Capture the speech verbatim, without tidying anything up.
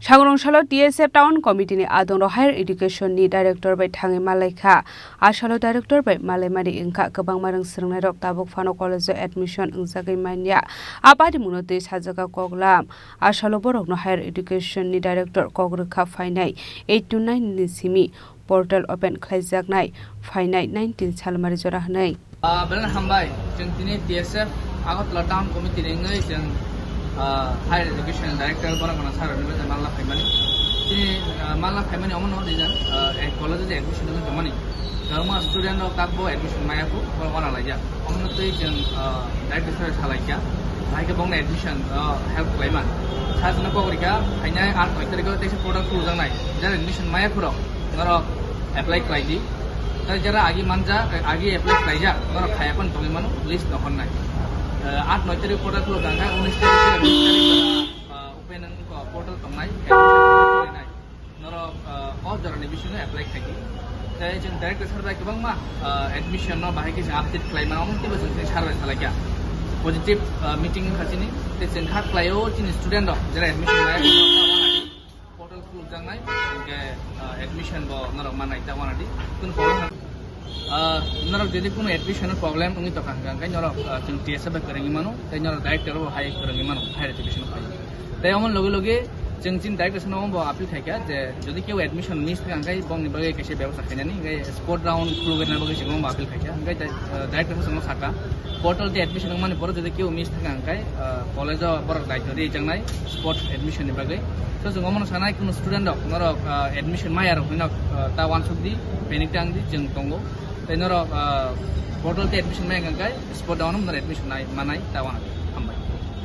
Thangrong salo T S F Town Committee ni adongrok Higher Education ni Director bai thangwi malaikha. A salo Director bai malaimani wngkha kwbangma rwng swrwngnairok tabuk phano college o admission wngjagwi manya. A parimungno twi sajagao koklam. A salo borokno Higher Education ni Director kok rwkha phainai eight to nine ni simi portal open khlaijaknai phainai nineteen salmari jora hwnwi. Ah, belai hambai, chwng tini T S F Agartala Town Committee ni wngwi chwng, ah, Higher Education Director borok gwnang sir rokni bai malna phaimani. Tini, ah, malna phaimani omono rijak, ah, ek college o admission wngwi tongmani. Kwbangma student rok takbo admission maya kho, borok wana laijak. Omono twi chwng, ah, Director sir salaikha, bahai khe bongni admission, ah, help khlaima. Sir chwngno kok rikha, phainai aat noi tarikh o teisa portal khuljaknai. Jara admission maya khorok, norok apply khlai di. Tai jara agi manja, agi apply khlaijak, norok khaya phano tongwi mano, list no honnai. Eh, aat noi tarikh portal khuluk jang kha, unis tarikh, bis tarikh, ah, open wng kha portal tongnai, admission khlainai. Norok, ah, o jorani bisingo apply khlai di. Tai chwng Director sir bai kwbangma, ah, admission no bahai khe chwng update khlai mano, omo teibo chwng sir bai salaikha. Positive, ah, meeting wngkha chini, tei chwng kha khlaio chini student rok, jara admission lai portal khulukjaknai, hingke, ah, admission bo norok manai ta wanadi. Kun problem, ah, norok jodi kuno admission problem wngwi tongkha hingka hingke norok, ah, chwng T S F bai kwrwngwi mano, tei norok director bo hai kwrwngwi mano, higher education bai. Tei omo loge loge chwng chini director sano bo appeal khaikha je jodi keu admission miss thang hingke bongni bagwi kaisa bebosta khainani, hingke sport round khulugwi bagwi chwng bo appeal khaikha, hingke, ah, director sano saka portal tei admission wngmani borok jodi keu miss thang hingke, ah, college o borok daityo rijaknai sport admission ni bagwi. So, chwng omono sanai, kuno student rok, norok, ah, admission maya rok hinwi, ah, ta wansuk di, panic tang di, chwng tongo. Tei norok, ah, portal tei admission maya hwnkhe, spot down norok admission nai, manai, ta wana.